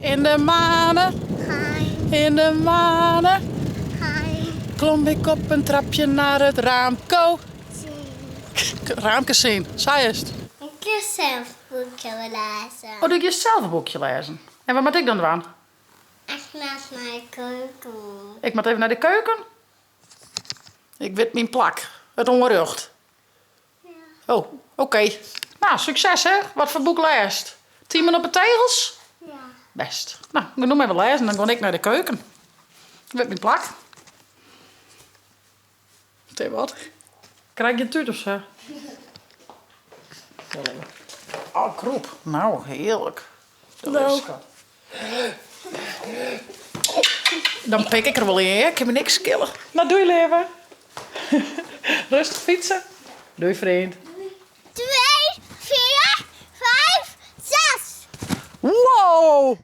In de mane, in de mane, klom ik op een trapje naar het raamko. Raamke syn, sa is it. Ik kin sels in boekje lêze. Oh, do giest sels in boekje lêzen. En wat moat ik dan dwaan? Ik moat nei de keuken. Ik moat even nei de keuken? Ik wit myn plak. It oanrjocht. Ja. Oh, oké. Nou, sukses hè. Wat foar boek lêst? Timen op 'e tegels? Ja. Bêst. No, gean do mar even lêzen, dan gean ik nei de keuken. Ik wit myn plak. Tee wat? Krij ik gjin tút of sa? Oh, krûp. Nou, hearlik. No. Dan pik ik der wol yn, hear. Kin my niks skille. No, doei leave. Rêstich fytse. Doei freon. 2, 4, 5, 6. Wow!